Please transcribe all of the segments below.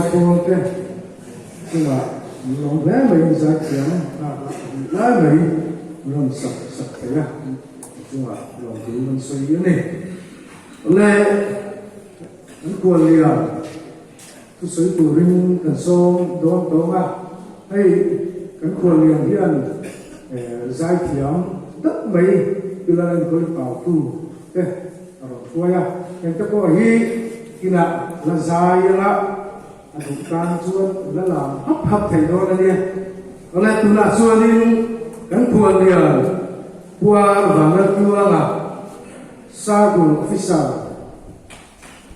Zaipawl te chungah an lawm hle mai in zaithiam nghak a hmuh lai mai an rawn sak sak thei a, a chungah lawmthu an sawi a ni. Awle an kuallian thusawi turin kan sawm dawn tawng a, hei kan khuallian hian zaithiam deuh mai Pilar enkawl pautu te a rawn hruai a, hengte pawh hi inah la zai anga a duh tan chuan la lam hap hap thei dawn a nia. Awle tunah chuanin kan khuallian Puar Vanlaltluanga Sargul Officer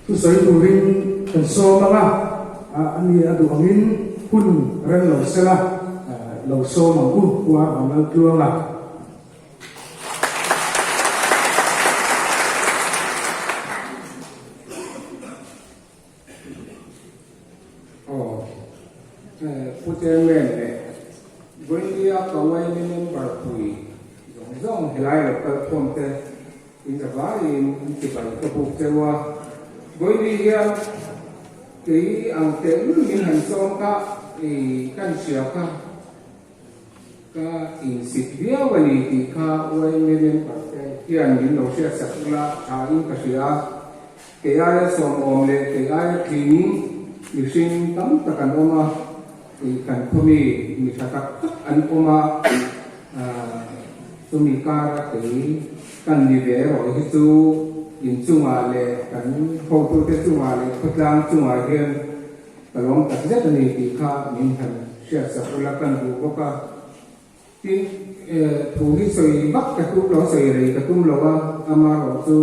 Thusawi turin kan sawm ang a, a ni a duh angin hun reng lo sela lo sawm ang u, Pu Vanlaltluanga. Aw, Pu Chairman leh Vawinia ka yma member pui zawng zawng helai lo kal khawm te in za vaiin in chibai ka buk cheu a. Vawini hian kei ang teh lul min han sawm kha i kan hria kha ka insit viau a ni tih kha yma member te hian min lo hriatsak ula tha in ka hria a. Kei aia sawmawm leh kei aia tling mihring tam tak an awm a, ih kan khawmi mi tha tak tak an awm a, chumi kara kei kan ni ve erawh hi chu inchungah leh kan hotute chungah leh khawtlang chungah hian ka lawm tak zet a ni tih kha min han hriatsak ula kan duh bawk a. Tin, thu hi sawi vak ka tum lo, sawi rei ka tum lo a, amaherawh chu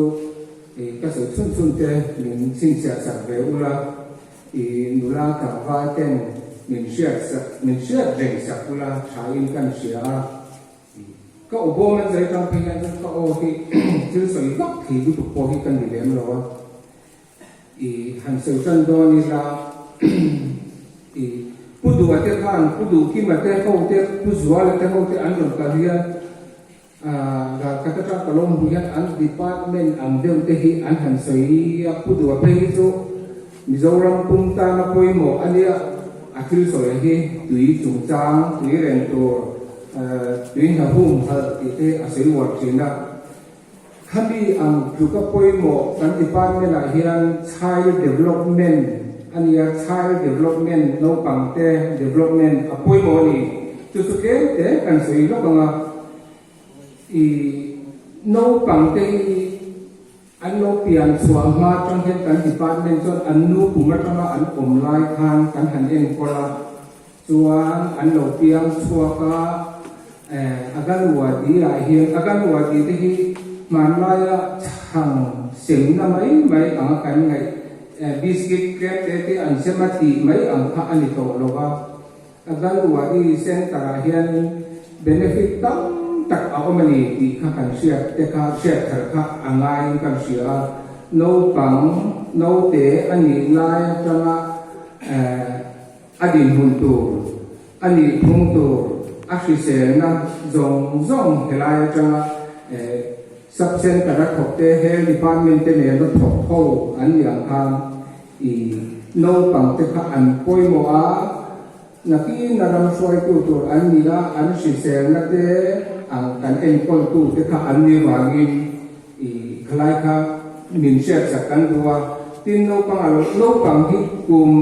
ka sawi chhun chhun te min chhinchhiah sak ve ula, i nula tlangval ten min hriat sak, min hriat reng sak ula thain kan hria a. Ka aw bawm an zai tang phei hian chuan ka aw hi thil sawi vak thei lutuk pawh hi ka ni lem lo a. I han sawi tan dawn ila, i Pu Duha te khan Pu Duhkima te ho te, Pu Zuala te ho te an rawn kal hian ralkhat atang ka lo hmuh hian an department ang deuh te hi an han sawi a, Pu Duha phei hi chu Mizoram pum tana pawimawh a nia, a thil sawi hi tui chungchang, tui reng tur, tui hna humhalh tih te a sawi uar thin a. Khami ang tluka pawimawh kan department ah hian Child Development a nia, Child Development, naupang te development a pawimawh a ni. Chu chu tlem te kan sawi lawk ang a, i naupang te hi an lo pian chhuah hma atang hian kan department chuan an nu kum atanga an awm lai khan kan han enkawl a, Chuan an lo piang chhuak a, Aganwadi ah hian, Aganwadi te hi hmanlaia chhang semna mai mai anga kan ngaih, biscuit tlem te te an sem a tih mai ang kha a ni tawh lo va. Aganwadi Centre ah hianin benefit tam tak a awm a ni tih kha kan hriat te kha hriat thar kha a ngaiin kan hria a. Naupang naute a nih lai atanga A dinhmun tur, a nihphung tur, a hriselna zawng zawng helai atanga Sub Centre a thawk te, Health Department te nena thawk ho an nih ang khan i naupang te kha an pawimawh a, nakin a ram hruaitu tur an ni a, an hriselna te ang kan enkawltu te kha an ni vangin i khalai kha min hriatsak kan duh a, tin naupang a lo naupang hi kum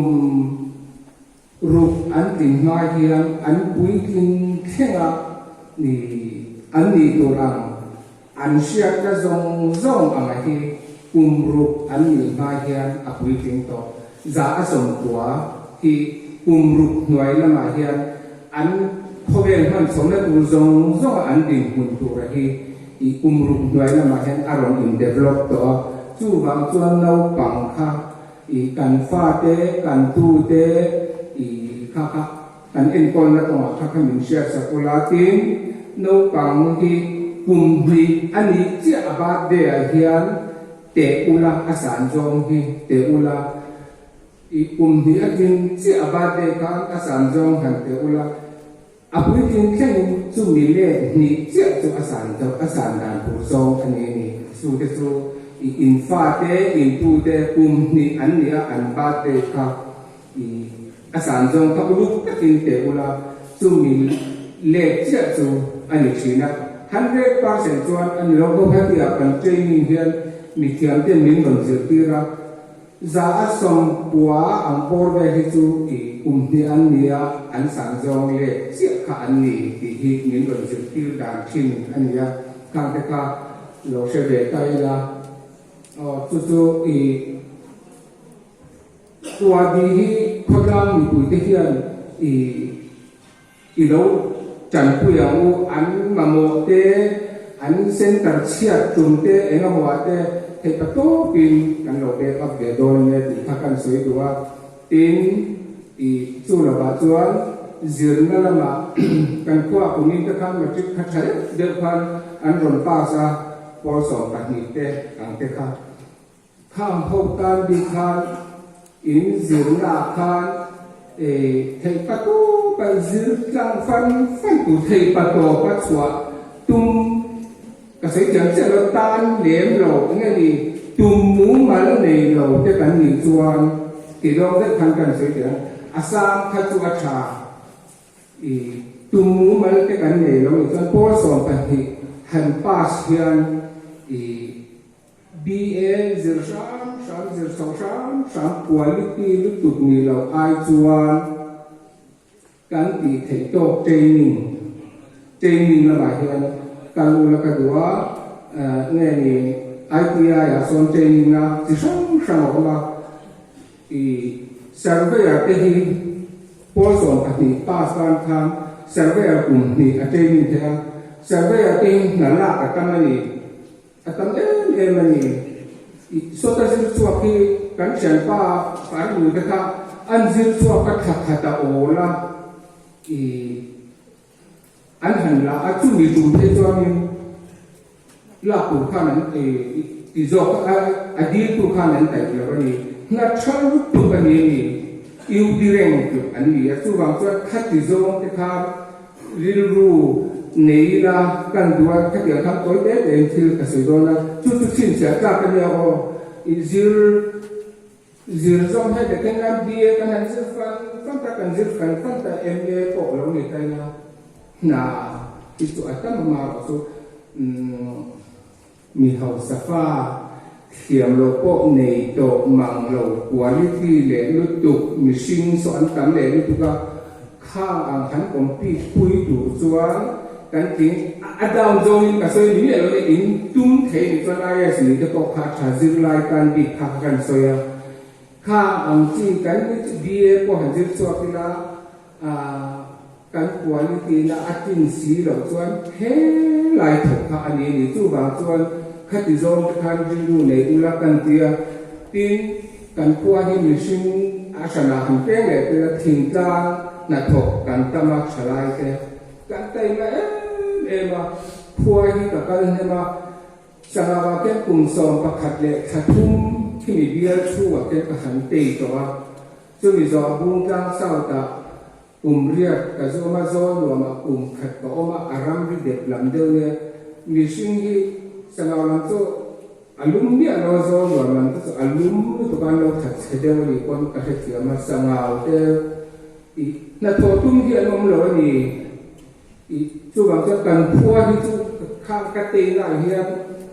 ruk an tlin hma hian an puitling thleng a ni an nih tur ang an hriatna zawng zawng anga hi kum ruk an nih hma hian a puitling tawh za a 90 hi kum ruk hnuai lamah hian an khawvel hman chhohna tur zawng zawng a an dinhmun tura hi I kum ruk hnuai lamah hian a rawn in develop tawh a, chuvang chuan naupang kha i kan fate, kan tute i kha kha kan enkawlna kawngah kha kha min hriatsak ula tin naupang hi kum hnih a nih chiah a birthday ah hian teh ula a san zawng hi teh ula i kum hnih a tling chiah a birthday khan a san zawng han teh ula. A puitling thlengin chumi let hnih chiah chu a san deuh, a san dan tur zawng a ni a ni. Chu te chu i in fate, in tute kum hnih an ni a, an birthday kha A san zawng kha uluk takin teh ula, chumi let chiah chu a ni thin a. 100% chuan a ni lo bawk. Hetiah kan training hian mithiam ten min rawn zirtir a, 90% ang bawr vel hi chu i kum hnih an ni a, an san zawng let chiah kha an ni tih hi min rawn zirtir dan thin a ni a. Khang te kha lo hre ve ta ila, aw chu chu i. Tuadi hi khawtlang mipuite hian i i lo tanpui ang u, an mamawh te, an center chhiat tum te eng emaw ah te theih pa tawpin kan lo back up ve dawn ania tih kha kan sawi duh a. Tin, i chu lovah chuan zirna lamah kan khua kumin te khan matric kha tha deuh deuh khan an rawn pass a, pawl 12 te ang te kha. Khang ho tan bik khan in zirna ah khan theih pa tawpa zir tlang fan fan tur theih pa tawpa chhuah tum ka sawi thiam chiah lo tan lem lo enge ni tum mumal nei lo te kan nih chuan ti dawk deuh khan kan sawi thiam a sang kha chu a tha i tum mumal te kan nei lo nih chuan pawl 12 han pass hian i BA zir hram hram, zir chho hram hram quality lutuk ni lo ai chuan kan tih theih tawk training, training lamah hian kal ula ka duh a, nge ni ITI ah sawn training na chi hrang hrang a awm a, i surveyor te hi pawl 12 pass tan khan surveyor kum hnih a training theih a, surveyor te hi hna lak a tam a ni. A tam em em a ni. I sawta zir chhuak hi kan thianpa farnu te kha an zir chhuak a thla khat a awl a, i an han la a, chumi tum phei chuanin lak tur khan an ti zawk a, a diltu khan an taih lo a ni. Hna tha lutuk a ni a ni. Iu di reng tluk an ni a, chuvang chuan khati zawng te khan Rilru nei ila kan duh a, khatiang khan tawi te tein thil ka sawi dawn a, chu chu chhinchhiah tlak a nia aw. I zir zir zawm hei leh keng nan BA kan han zir fan fan ta, kan zir fan fan ta, MA pawh lo ni ta ila hna hi chu a tam a erawh chu umm mi hausa fa thiam lo pawh nei tawh mang lo quality leh lutuk mihring saw an tam leh lutuk a, khang ang han compete pui tur chuan kan tling a down zawngin ka sawi ni miah lo nia in tum thei ni chuan IAS ni te pawh kha tha zirlai tan bik kha kha kan sawi a, khang ang chi kan BA pawh han zir chhuak ila Ahh kan quality na a tlin si loh chuan helai thawk kha a ni a ni. Chuvang chuan khati zawng te khan rilru nei ula kan ti a, tin kan khua hi mihring a hranah han peng leh tel a, thingtlang hnathawk kan tam a thalai te kan taima em em a, khua hi ka kal hnem a, Sangava te kum 13 khimi bial chhungah te ka han tei tawh a. Chumi zawh Bungtlang South-ah kum riat ka zawm a, zawl nuamah kum khat ka awm a, a ramri dep lam deuh nia. Mihring hi Sangau lam chu a lum miah lo a, zawl nuam lam te chu a lum lutuk a, an lo that chhe deuh a nih pawn ka hrethiam a, Sangau te ih hnathawh tum hi an awm lo a ni. Ih chuvang chuan kan khua hi chu khang ka tein ah hian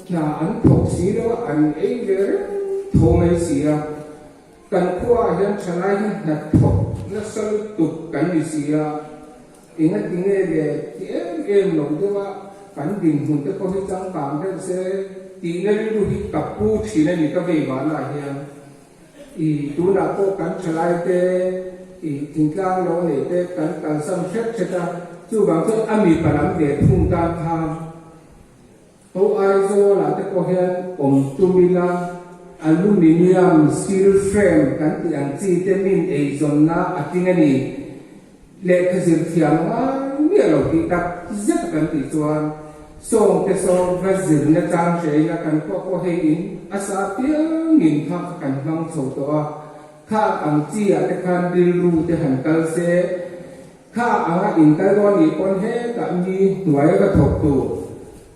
hna an thawk si lo a, an ei ve reng tho mai si a. Kan khuaah hian thalai hi hnathawk nasa lutuk kan ni si a, engati nge le ti em em lo deuh a kan dinhmun te pawh hi changkang deuh se tihna rilru hi ka pu thin a ni ka vei vanah hian. I tunah pawh kan thalai te i thingtlang lo neih te kan kalsan hret hret a, chuvang chuan a mipa lam ve thung tan khan Ho Aizawlah te pawh hian awm tum ila, aluminium steel frame kan tih ang chi te min eizawnna a tling a ni. Lehkha zir thiam ngai miah lo tih tak zet a kan tih chuan sawng te saw va zirna chang hre ila kan khua pawh hei in a sa piangin kha kha kan hmang chho tawh a, khang ang chi ah te khan rilru te han kal se, Kha anga inkal dawn nih pawn hetah mi hnuai va thawk tur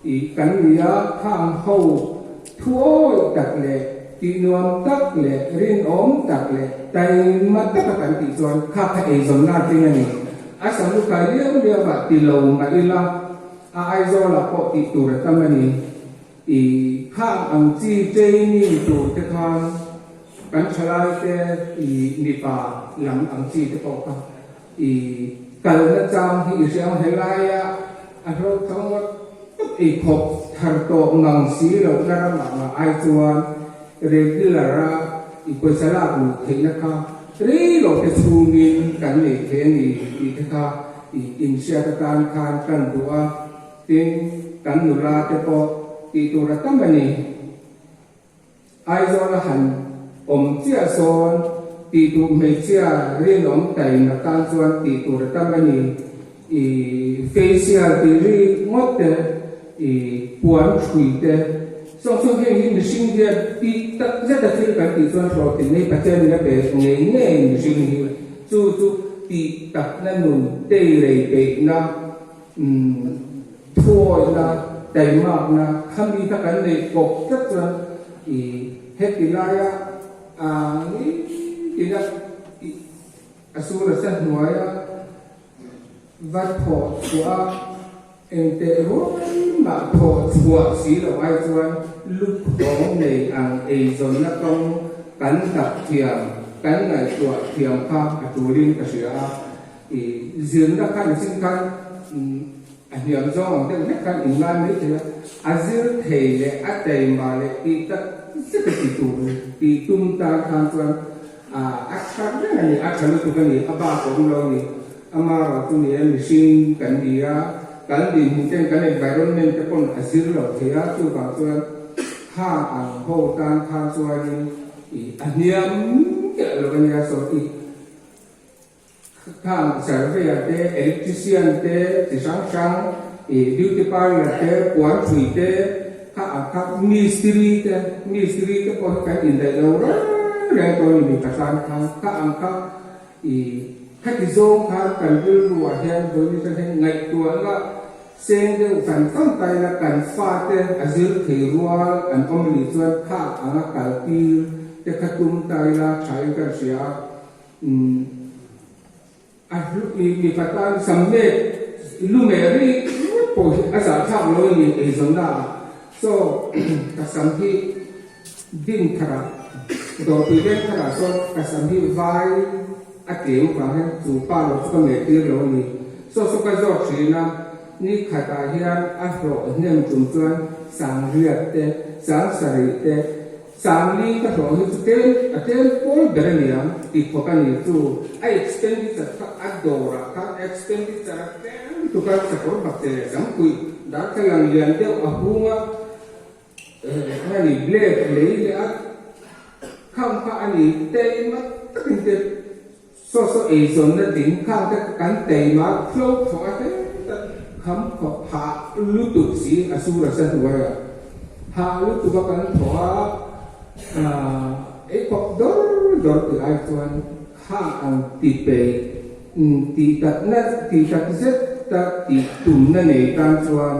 tih kan ni a, khang ho thuawi tak leh Tih nuam tak leh rinawm tak leh taima taka kan tih chuan kha kha eizawnna tling a ni. A sam lukai liau liau ah ti lo mah ila a Aizawlah pawh tih tur a tam a ni. I khang ang chi training tur te khan kan thalai te i mipa lam ang chi te pawh kha i kalna chang hi i hria ang helaia a hlawhthawng ngawt ngawt ei khawp thar tawh ngang si lohna ramah ngah ai chuan regular a i pawisa lak luh theihna kha rei lo te chhungin kan nei thei a ni tih te kha i inhriat atan khan kan duh a. Tin, kan nula te pawh tih tur a tam a ni. Aizawl a han awm chiah sawn tih tur hmeichhia rinawm taima tan chuan tih tur a tam a ni. I facial tih ri ngawt te, i puan thui te, sawng sawng heng hi mihring hian tih tak zet a thil kan tih chuan hlawhtlin hi Pathian in a pe ngei ngei mihring hi chu chu tih takna nun teirei peihna Thuawihna, taimakna khami kha kan neih kawp tlat chuan i heti laia ni tina a sur a sa hnuaia va thawh chhuah a, engteh rual mah thawh chhuah si lo ai chuan lukhawng nei ang eizawnna kawng kan dap thiam, kan ngaihtuah thiam kha a tulin ka hria a. I zirna kha mihring khan a hniam zawng ang deuh hlek khan in ngai mai thei a, a zir thei leh a taima leh tih tak zet a ti tur tih tum tan khan chuan a tha reng a ni, a tha lutuk a ni, a bak a awm lo a ni. Amaherawh chu ni e, mihring kan ni a, kan dinhmun ten kan environment te pawn a zir lo thei a, chuvang chuan khang ang ho tan khan chuanin i a hniam deuh lo a nia, saw i Khang surveyor te, electrician te, chi hrang hrang, ih beauty parlour te, puan thui te, kha ang kha mistiri te, mistiri te pawh hi kan indaih lo reng reng tawh a ni mipa tan khan, kha ang kha ih khati zawng khan kan rilru ah hian vawiin atang hian ngaihtuahna seng deuh fan fan ta ila kan fate a zir thei rual an awm anih chuan kha anga kaltir te kha tum ta ila tha in kan hria a. Umm a hlu i mipa tan sam let lu meh ri ngawt pawh hi a zah thlak lo a ni eizawnna ah saw ka sam hi din thar ah dawrpui veng thar ah sawn ka sam hi vai a tlem vang hian chu pa lo chu ka meh tir lo a ni saw saw ka zawt thin a ni khat ah hian a hlawh hnem tum chuan sangriat te sangsarih te Sangli ka hlawh hi chu tlem a tlem pawl ber a nia ti khawp a ni chu a expenditure kha a dawrah khan expenditure a tlem lutuk a sakawr bak che leh sangpuih darthlalang lian deuh a hung a eng a ni blade lei leh a kham kha a ni taima takin te saw saw eizawnna ding khang te kan taima hlo thawh a hle tak kham khawp hah lutuk si a sur a sa hnuai a hah lutuk a kan thawh a ei khawp dawr dawr tih ai chuan khang ang ti peih tih takna tih tak zet tak tih tumna nei tan chuan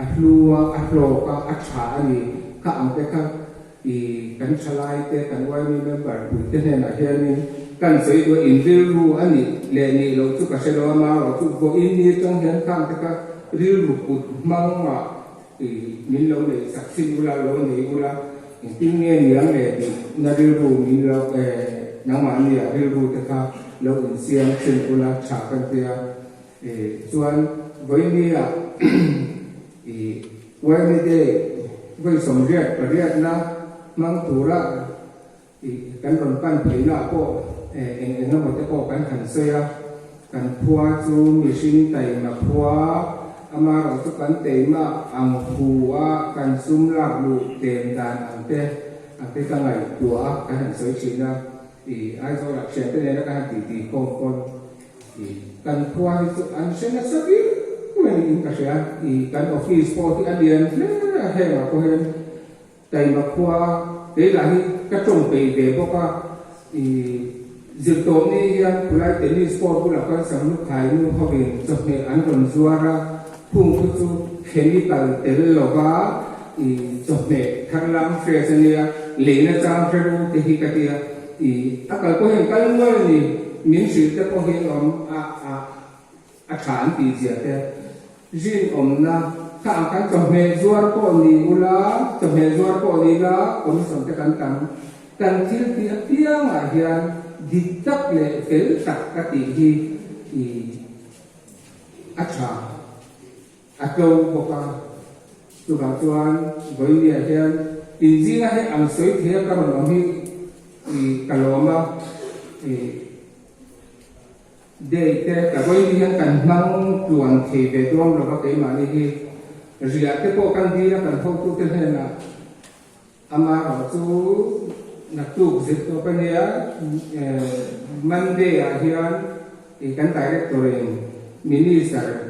a hlu a a hlawk a a tha a ni kha ang te kha I kan thalai te, kan YMA member pui te hnenah hianin kan sawi duh a, in rilru a nih leh nih loh chu ka hre lo a, amaherawh chu vawiin ni atang hian khang te kha rilru kut hmangah i min lo neih sak chin ula, lo nei ula, engtin nge niang leh tih na rilru min lo nangmahnia rilru te kha lo insiam chin ula tha kan tia. Chuan vawiin nia I YMA Day vawi 88na hmang tura i kan rawn pan pheina ah pawh eng eng emaw te pawh kan han sawi a, kan khua chu mihring taima khua, amaherawh chu kan teima ang hu a kan sum lak luh tlem dan ang te ang te ka ngaihtuah a kan han sawi thin a, i Aizawlah thiante nena kan han titi khawm pawn I kan khua hi chu an hre nasa viau a niin ka hria. I kan office pawh hi a lian hle a, hengah pawh hian taima khua kei lah hi ka tawng peih ve bawk a. I zirtawpni hian khulai tennis court bulah khan Samlukhai nu hovin chawhmeh an rawn zuar a, khung khu chu chemical tel lova i chawhmeh tharlam fresh a nia. Leina chang hre ru te hi ka tia. I a kal pawh hian kal nual a ni. Min hrilh te pawh hi awm a a a tha an tih zia te. Rinawmna kha ang kan chawhmeh zuar pawh ni ula, chawhmeh zuar pawh ni ila commission te kan tam. Kan thil tih apiangah hian dik tak leh fel tak ka tih hi i a tha. A tlo bawk a, chuvang chuan vawinia hian inzinga hei ang sawi thei a ka rawn awm hi i ka lawm a, i day te ka vawini hian kan hmang tluan thei ve dawn lo va keimahni hi riah te pawh kan dil a kan hotute hnenah amaherawh chu naktuk zir tawp a nia Monday ah hian i kan director in minister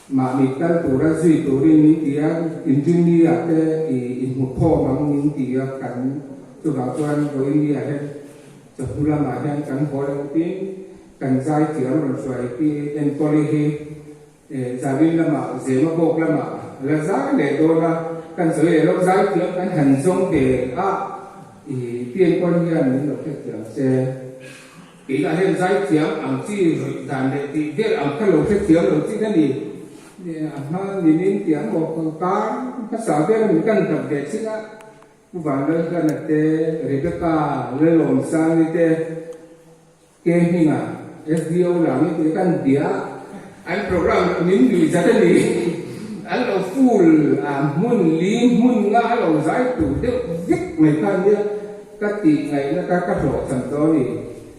Mahni kal tura zui turin min ti a, Inrinni ah te i inhmu khawm ang min ti a, kan chuvang chuan vawiinni ah hian chawhnu lamah hian kan haw leh tin kan zai thiam rawn hruai pi Enkawli hi Zarin lamah Zema bawk lamah la zai leh dawn a, kan sawi leh lawk zai thiam kan han zawng ve a, i pi Enkawli hian min lo hrethiam se. Keimah hian zaithiam ang chi rawih dan leh tih vel ang kha lo hrethiam lo chin a ni. A hma nimin tih ang maw kar hmasa vel a min kan dap ve chin a, Pu Vanlalhlana te, Rebecca Lalawmsangi te, Ke Hminga, SDO Lami te kan bia a, an program min nuih zat a ni. An lo full a, hmun li hmun nga a lo zai tur deuh vek mai kha a nia. Ka tih ngaihna kha ka hlawhchhan tawh a ni.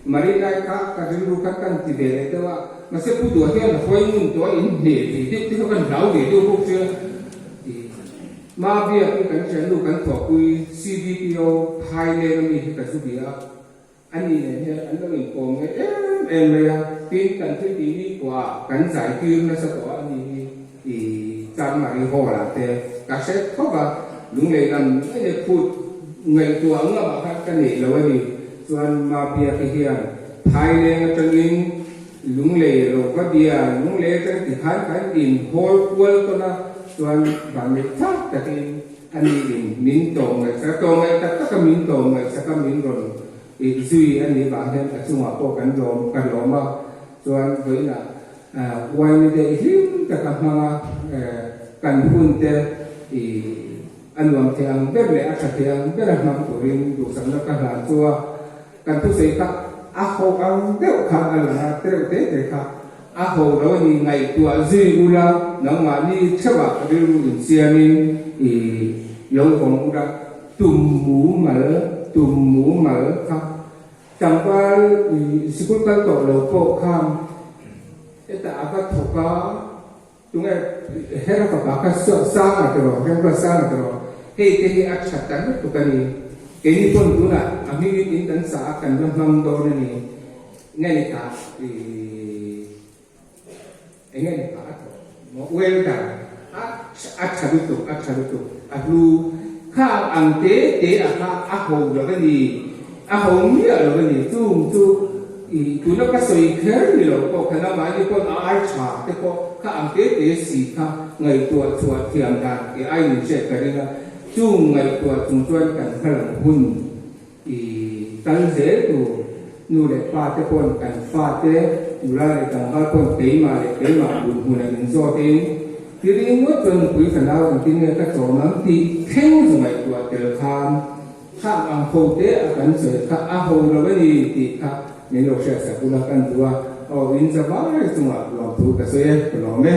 Marinai kha ka rilru kha kan ti ve leh deuh a, mahse Pu Duha hian a hawi ngun tawh a, in hneh ve deuh te kha kan hlau ve deuh bawk sia. Tih hma biak hi kan thiannu kan thawhpui CDPO Thailand ami hi ka zu bia a, ani nen hian an lo inkawm ngai em em mai a, tin kan thil tih ni kuah kan zai tir nasa tawh a ani hi i Chanmari Hall ah te ka hre khawp a, Lunglei lam enge phut ngaihtuah ngam ah khan ka neih lo a ni. Chuan Mapia te hian Phaileng atangin Lunglei lo va bia, Lunglei atang ti khan kan in hawl kual tawn a, chuan vanneih thlak takin ani in min tawm ngaihsak a, tawm ngaih tak tak a min tawm ngaihsak a min rawn zui a nih vang hian a chungah pawh kan lawm ka lawm a, chuan vawiinah Uaimi te i hlim taka hmanga kan hun te i a nuam thei ang ber leh a tha thei ang bera hmang turin duhsakna ka hlan chu a, kan thusawi kha a ho ang deuh khan a lang a, tereuh te te kha a ho lo a ni, ngaihtuah zui ula nangmahni theuhah rilru insiamin i lo vawng ula, tum mumal tum mumal kha Tlangval sikul kal tawh lo pawh khan hetah a va thawk a, tunge hera fapa kha Sanga tiraw, Remruat Sanga tiraw, hei te hi a tha ta lutuk a ni. Keini pawn tunah a hmingin in kan sa a, kan la hmang dawn a ni. Nge ni kha enge ni kha a thawk maw welder a a tha lutuk a tha lutuk a hlu khang ang te te a kha a ho lo a ni a ho miah lo a ni chung chu i tuna ka sawi kher ni lo pawh khan amahni pawn a ar tha te pawh kha ang te te si kha ngaihtuah chhuah thiam dan ke aiin hriat ka ring a chung ngaihtuah chung chuan kan hmalam hun I kal zel tur nu leh pa te pawn kan fa te, nula leh tlangval pawn keimah leh keimah bul hmuna min zawt in ti ringawt chuan nupui fanau engtin nge ka chawm ang tih thleng zu ngaihtuah tel khan khang ang ho te a kan sawi kha a ho lo a ni tih kha min lo hriatsak ula kan duh a, aw in za vai chungah lawmthu ka sawi e, ka lawm e.